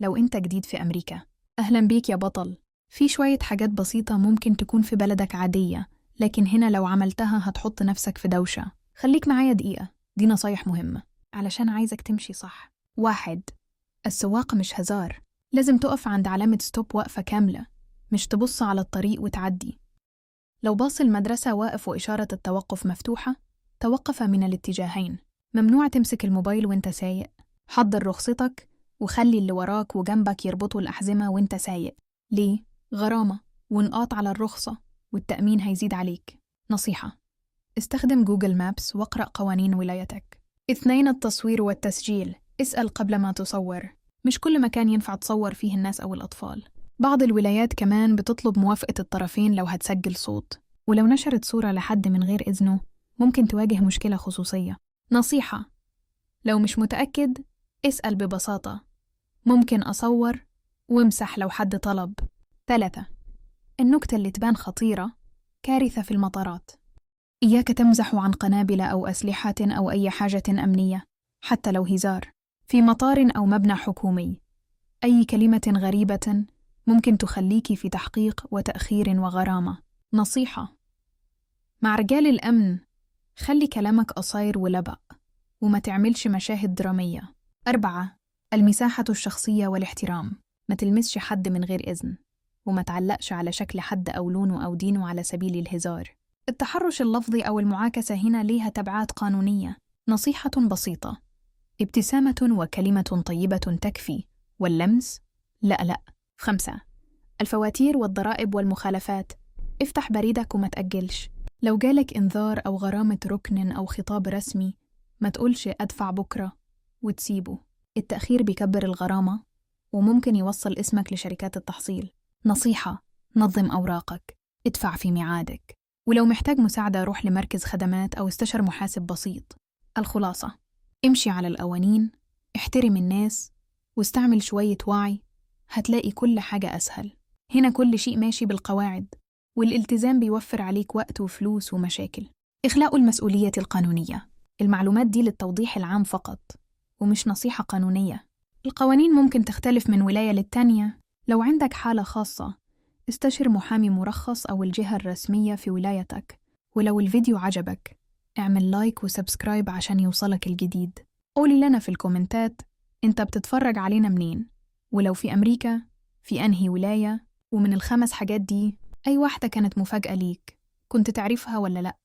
لو أنت جديد في أمريكا، أهلا بيك يا بطل. في شوية حاجات بسيطة ممكن تكون في بلدك عادية، لكن هنا لو عملتها هتحط نفسك في دوشة. خليك معايا دقيقة، دي نصايح مهمة علشان عايزك تمشي صح. 1. السواقة مش هزار، لازم تقف عند علامة stop وقفة كاملة، مش تبص على الطريق وتعدي. لو باص المدرسة واقف وإشارة التوقف مفتوحة، توقف من الاتجاهين. ممنوع تمسك الموبايل وانت سايق. حضر رخصتك وخلي اللي وراك وجنبك يربطوا الأحزمة وانت سايق. ليه؟ غرامة ونقاط على الرخصة والتأمين هيزيد عليك. نصيحة: استخدم Google Maps واقرأ قوانين ولايتك. 2. التصوير والتسجيل، اسأل قبل ما تصور. مش كل مكان ينفع تصور فيه الناس أو الأطفال. بعض الولايات كمان بتطلب موافقة الطرفين لو هتسجل صوت، ولو نشرت صورة لحد من غير إذنه ممكن تواجه مشكلة خصوصية. نصيحة: لو مش متأكد اسأل ببساطة، ممكن أصور؟ وامسح لو حد طلب. 3. النكتة اللي تبان خطيرة كارثة في المطارات. إياك تمزح عن قنابل أو أسلحة أو أي حاجة أمنية، حتى لو هزار. في مطار أو مبنى حكومي، أي كلمة غريبة ممكن تخليك في تحقيق وتأخير وغرامة. نصيحة: مع رجال الأمن خلي كلامك قصير ولبق، وما تعملش مشاهد درامية. 4. المساحة الشخصية والاحترام. ما تلمسش حد من غير إذن، وما تعلقش على شكل حد أو لونه أو دينه على سبيل الهزار. التحرش اللفظي أو المعاكسة هنا ليها تبعات قانونية. نصيحة بسيطة: ابتسامة وكلمة طيبة تكفي، واللمس لا لا. 5. الفواتير والضرائب والمخالفات. افتح بريدك وما تأجلش. لو جالك إنذار أو غرامة ركن أو خطاب رسمي، ما تقولش أدفع بكرة وتسيبه. التأخير بيكبر الغرامة وممكن يوصل اسمك لشركات التحصيل. نصيحة: نظم أوراقك، ادفع في ميعادك، ولو محتاج مساعدة روح لمركز خدمات أو استشر محاسب بسيط. الخلاصة: امشي على القوانين، احترم الناس، واستعمل شوية وعي، هتلاقي كل حاجة أسهل. هنا كل شيء ماشي بالقواعد، والالتزام بيوفر عليك وقت وفلوس ومشاكل. إخلاء المسؤولية القانونية. المعلومات دي للتوضيح العام فقط، ومش نصيحة قانونية. القوانين ممكن تختلف من ولاية للتانية. لو عندك حالة خاصة استشر محامي مرخص أو الجهة الرسمية في ولايتك. ولو الفيديو عجبك اعمل like و subscribe عشان يوصلك الجديد. قولي لنا في الكومنتات انت بتتفرج علينا منين، ولو في أمريكا في أنهي ولاية، ومن الخمس حاجات دي أي واحدة كانت مفاجأة ليك، كنت تعرفها ولا لأ؟